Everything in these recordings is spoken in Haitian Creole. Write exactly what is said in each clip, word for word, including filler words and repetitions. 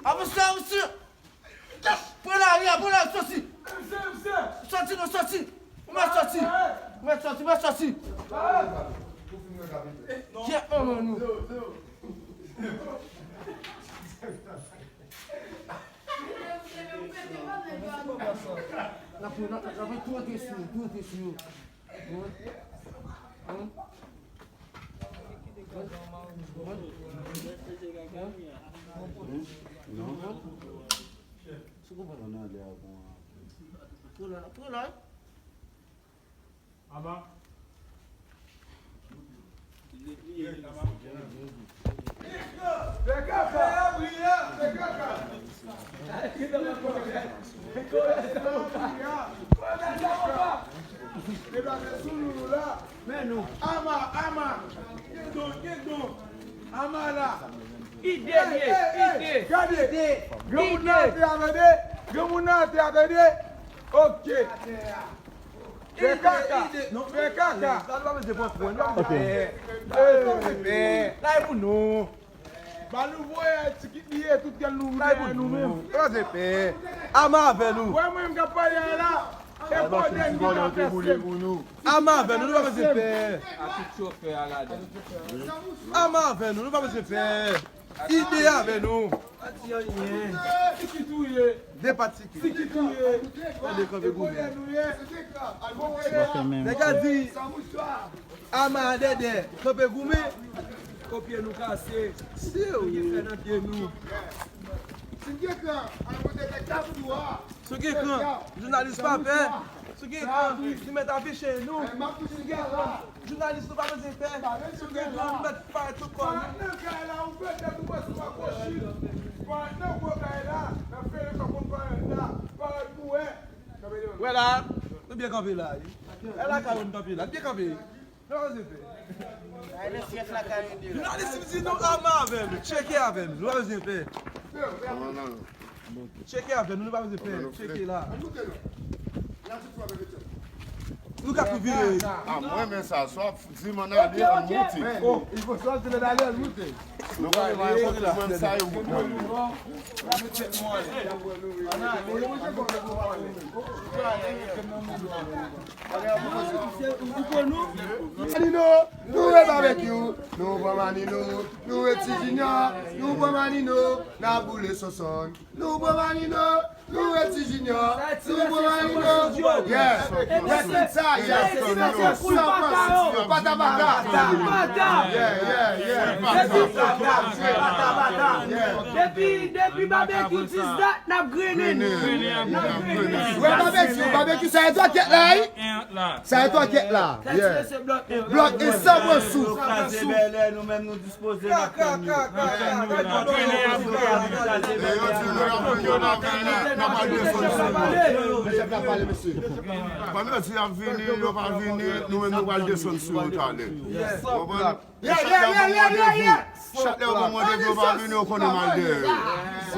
Avanse, avanse. Pran lari a, pran lari, sòti. Sòti, non, sòti. Ou mèt sòti. Ou mèt sòti, ou mèt sòti. Kyèt manman nou. N ap pran, n ap pran tou antre sou yo, tou antre sou yo. Hein? Hein? Non. Pran la, pran la. Ama. Fè kaka! Fè kaka! Deplase sou nou la. Men nou. Ama, ama. Gen don, gen don. Ama la. Ide l ye, ide. Gade. Granmoun nan atè a, tande. Granmoun nan atè a, tande. Ok. Fè kaka. Fè kaka. Sa nou pa bezwen pran fou, nou pa bezwen pè. Nou pa bezwen pè. Lage pou nou. Ba nou voye ti kit li ye, tout kèl nou voye nou menm. Nou pa bezwen pè. Ama avè nou. Wè mwen menm k ap pale a la. E pa w dènye k ap fè sèm. Ama avè nou, nou pa bezwen pè. A tout chofè a ladan. Ama avè nou, nou pa bezwen pè. Ide avè nou. Pati anyen. Tiki touye. De pati ki. Tiki touye. Tande kanpe goumen. Nèg a di, ama dèdè, kanpe goumen. Kopye nou kase. Si w fè nan pye nou. Si w gen kran, al pote nèg k ap sou a. Si w gen kran, jounalis pa pè. Si w gen kran, nou mèt afiche nou. Si w gen kran, jounalis nou pa bezwen pè. Si w gen kran, nou mèt parèt tout kò nou. Wè la, nou byen kanpe la wi. E lakay ou n kanpe la, n byen kanpe. Nou pa bezwen pè. Jounalis di nou ama avè nou, tcheke avè nou, nou pa bezwen pè. Tcheke avè nou, nou pa bezwen pè, tcheke la. Nou ka tou vire. A, mwen renmen sa, swa di m ann ale, ann moute. Nou pa renmen kote mwen sa yo bout mwen li. Manino, nou wè Babekyou, nou pran Manino, nou wè Ti Junior, nou pran Manino, n ap boule Sonsonn. Nou pran Manino, nou wè Ti Junior, nou pran Manino. Yeah. Yes, sa, yes. Pata pata. Yeah, yeah, yeah. Pata pata. Depi, depi Babekyou dis dat, n ap grennen. N ap grennen. Wè Babekyou, Babekyou, sa e twa kèt la, wi. Sa e twa kèt la. Yeah. Blòk e san pran souf. Kraze bèlè, nou menm nou dispoze n ap tann yo. N ap tann yo la. Yo di nou y ap vini, yo pa vini, n ap al desann sou yo. Chèf la pale, mesye. Kòm yo di y ap vini, yo pa vini, nou menm nou pral desann sou yo talè. Konprann? Chak lè yo ban m randevou, chak lè yo ban m randevou, yo pa vini, yo konnen m al dèyè yo.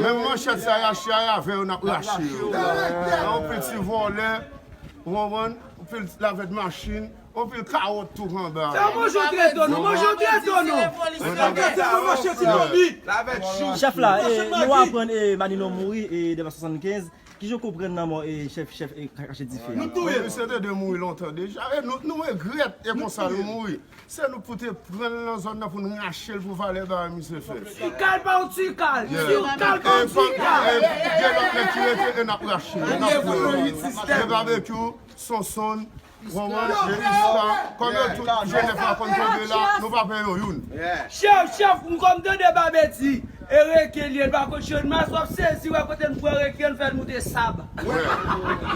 Menm manchèt sa y achte a, avè yo n ap rache yo. Yon pil ti vòlè, ou konprann? Yon pil lavèt machin. Yon pil kawòt tou anba. Fè manje w trete nou, manje w trete nou. Chèf la, e, nou aprann e Manino mouri e de swasann kenz. Kijan w konprann lanmò e chèf, chèf e Kache Dife a? Nou touye l. Misye te dwe mouri lontan deja. E nou, nou regrèt e konsa l mouri. Se nou pou te pran l nan zòn nan pou n rache l pou valè bagay misye fè. Tikal pa yon tikal. Tikal pa yon tikal. E gen lòt nèg ki rete e n ap rache. N ap pran. E Babekyou, Sonsonn, Ronron, e Ista, kòm yo tout Jenèf la konn tonbe la, nou pa pè yo youn. Chèf, chèf, m kòm tande Babekyou, e reke l ye, l pa konn channmas, w ap sezi wè kote n pran reke, n fè l moute sab. Wè.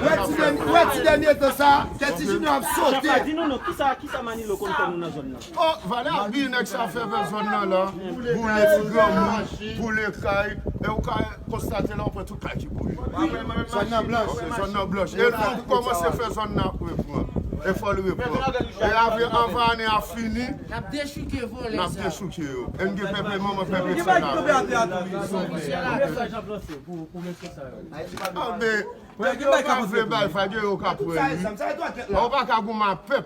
Wè ti dèn-, wè ti dènye tan sa, kè Ti Junior ap sote. Chèf la, di nou non, kisa, kisa Manilo konn fè nou nan zòn nan? O, valè a bi nèg sa fè fè zòn nan la, boule ti granmoun, boule kay, e ou ka konstate la, ou pran tout kay ki boule. Zòn nan blanch. Zòn nan blanch. E nou kòmanse fè zòn nan ap reprann. E fò l reprann. E avè, anvan ane a fini, n ap dechouke vòlè sa. N ap dechouke yo. E n gen pèp e manman pèp e sè la. Anben, nèg yo pa vle bay fag yo, yo ka pran li. Ou pa ka goumen ak pèp.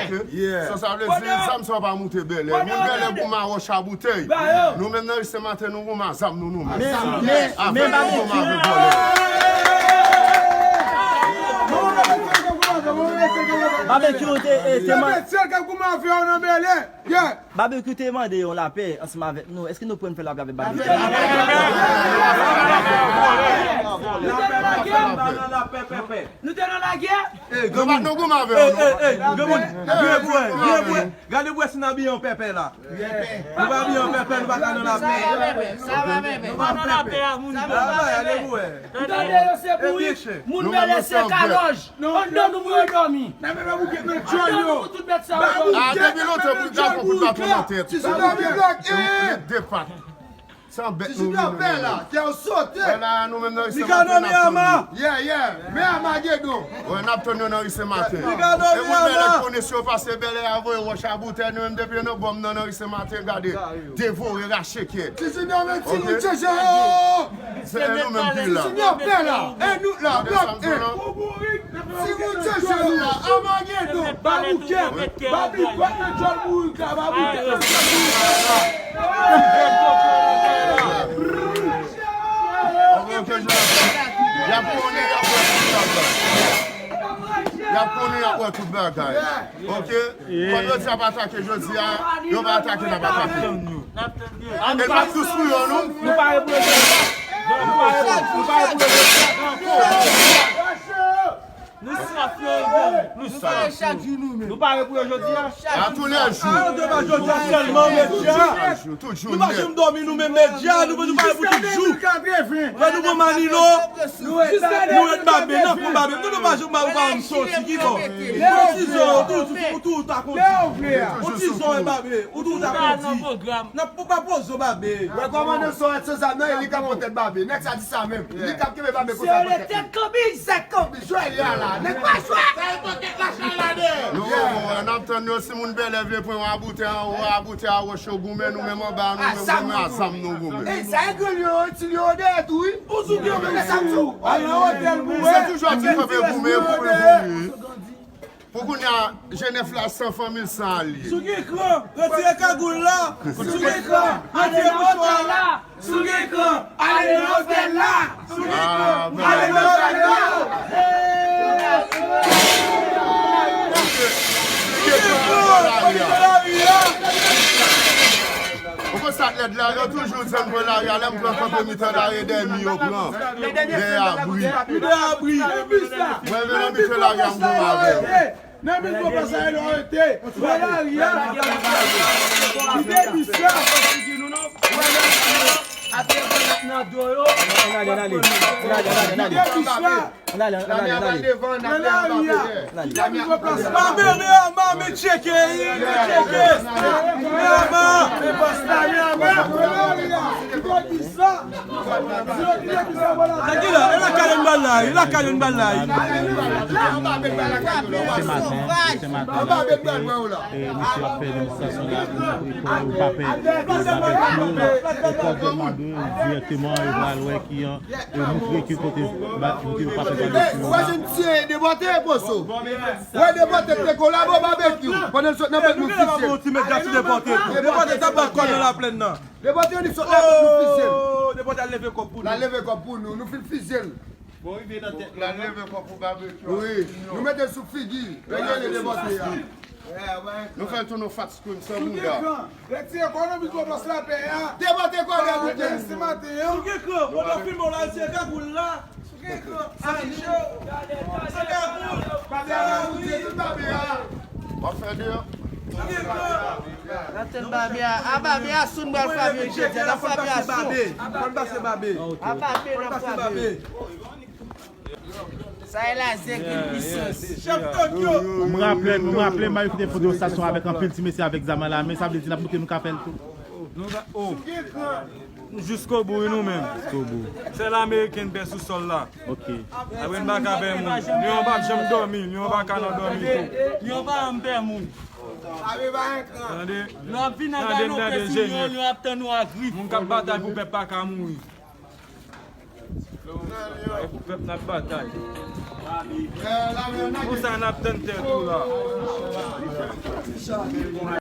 Ok? So sa vle di, zam sa yo pa moute Bèlè. Moun Bèlè goumen a wòch a boutèy. Nou menm nan ri Senmaten, nou goumen a zam nou, nou menm. Men, men, men, Barbecue. Barbecue te, eh, te man- Barbecue te mande yon lapè ansanm avèk nou. Èske nou prè n fè lapè avèk Barbecue? Nou te nan lagè. Nou te nan lagè. Nou pa nan goumen avè yo, non. Gade pou wè, gade pou wè si n abiye an pèpè la. Nou pa abiye an pèpè, nou pa ka nan lapè. Nou pa nan lapè a, moun. Gade pou wè. Tande yo se bourik, moun Bèlè se kalòj. Anndan nou pou yo dòmi. Anndan nou pou tout bèt sa yo dòmi. Ah, depi lontan pou dakò pou dakò nan tèt. Ti sou dòmi blòk. De pat. Se yon bèt nou vin nou menm. Wè la, nou menm nan ri Senmaten n ap tann nou. Yeah, yeah. Men Amagedon. Wè, n ap tann yo nan ri Senmaten. E moun Bèlè konnen si yo pase Bèlè a voye wòch a boutèy, nou menm depi yo nan bòm nan, nan ri Senmaten, gade. Devore, rache kè. Ti Junior men ti moun tchèchè yo. Se nou menm ki la. Ti Junior pè la. E nou la, blòk en. Ti moun tchèchè yo la. Amagedon. Baboukèt. Babi, kwè nan djòl bourik la, baboukèt. Ok, ok, y ap konnen, y ap wè tout bagay. Y ap konnen, y ap wè tout bagay. Ok? Kòm yo di y ap atake jodi a, yo va atake, n ap atake. E n p ap dous pou yo, non? Nou pare pou yo jodi a. Nou pare pou, nou pare pou yo jodi a. Nou saf yo, nou saf. Nou pare pou yo jodi a. A tou lè jou. A tou lè jou, sèlman medya. Nou pa janm dòmi, nou menm medya, nou, nou pare pou tout jou. Lè nou pran Manilo, nou ret Babe, n ap pran Babe. Nou, nou pa janm ba ou pa yon soti, ki bò? Yon ti zo, ou tou, ou tou, ou ta kondi. Yon ti zo, e Babe, ou tou, ou ta kondi. N ap pa poze Babe. Wè kòmandan Sorèt san zam nan, e li k ap pran tèt Babe. Nèg sa di sa menm. Li k ap kenbe Babe konsa. Se le tèt kanbi, zèk kanbi, jwè li a la. Nèg pa jwè. Sa e pòkèt lachay la dèyè. Nou, bon, n ap tann yo si moun Bèlè vle pran yo a boutèy anwo, a boutèy a wòch yo goumen, nou menm anba, nou menm goumen, a zam nou goumen. Ey, sa e gran lyon, ti lyon dèyè tou, wi. Ou sou ki yo mete sa tou? Al nan otèl pou wè. Se toujou ap di kanpe goumen, goumen, goumen. Pou kounye a, Jenèf la san fanmi l san alye. Sou ki kran? Retire kagoul la. Sou ki kran? Retire mouchwa la. Sou ki kran? Ale nan otèl la. Sou ki kran? Ale nan otèl la. Sou ki kran? Sou ki kran? Ou konn sa k lèd la, yo toujou di m pran lari a, lè m pran kanpe mitan lari, dèyè mi yo pran. Dèyè abri. Dèyè abri. Mwen vin nan mitan lari a, m goumen avè yo. Nan men gwo plas la, yo arete. Wè lari a. Kite bis la. Wè lari a. Nan do yo. Ann ale, ann ale. Ann ale, ann ale, ann ale. Kite bis la. Ann ale, ann ale, ann ale. Nan lari a. Kite men gwo plas la. Ba bebe a, ba men tcheke, men tcheke. Men a ba. Men pasta, men a ba. Kite bis la. Tranquille, e lakay yo n pral la, e lakay yo n pral la. Se maten, se maten. E misye ap fè demonstrasyon la pou montre kòman yo pa pè. Yo pa pè. Yo pòv de mande dirèkteman, yo pral wè ki an, yo montre ki kote ba, kote yo pa pè. Ou wè jen ti debòte poso. Wè debòte te kolabo babekyou. Pandan l sot nan pòt nou fise. Ti met gati debòte. Debòte t ap bat kò nan laplèn nan. Depòte li sot la pou nou fizye l. Oh, depòte al leve kòb pou nou. L al leve kòb pou nou, nou fin fizye l. Bon, rive nan tèt la, non? L al leve kòb pou babekyou. Wi, nou mete l sou figi. Lè l ale depòte a. Nou fè l tounen yon fat screen san bounda. Retire kò nan mikwo plas lapè a. Depòte kò nan boutèl. Se maten an. Sou ki ekran? Bon, nou filme w la, retire kagoul la. W ap fè de an. Nan tèt babe a. A, babe a sou, n pral frape jodi a, n ap frape a sou. Fò n pase babe. A babe n ap frape. Sa e la zen ki pwisans. Chèf Tokyo. M raple, m raple, m ap kite foto stasyon avèk anpil ti mesye avèk zam nan la, men sa vle di n ap montre nou ka fè l tou. Nou ka, oh. Jiskobou, wi, nou menm. Jiskobou. Sèl Ameriken pè sou sòl la. Ok. Apre n pa ka pè moun. Lyon pa janm dòmi, Lyon pa ka nan dòmi tou. Lyon pa janm pè moun. Tande? Tande m tande jenye. Moun k ap batay pou pèp pa ka mouri. Pou pèp n ap batay. Konsa n ap tann tèt ou la.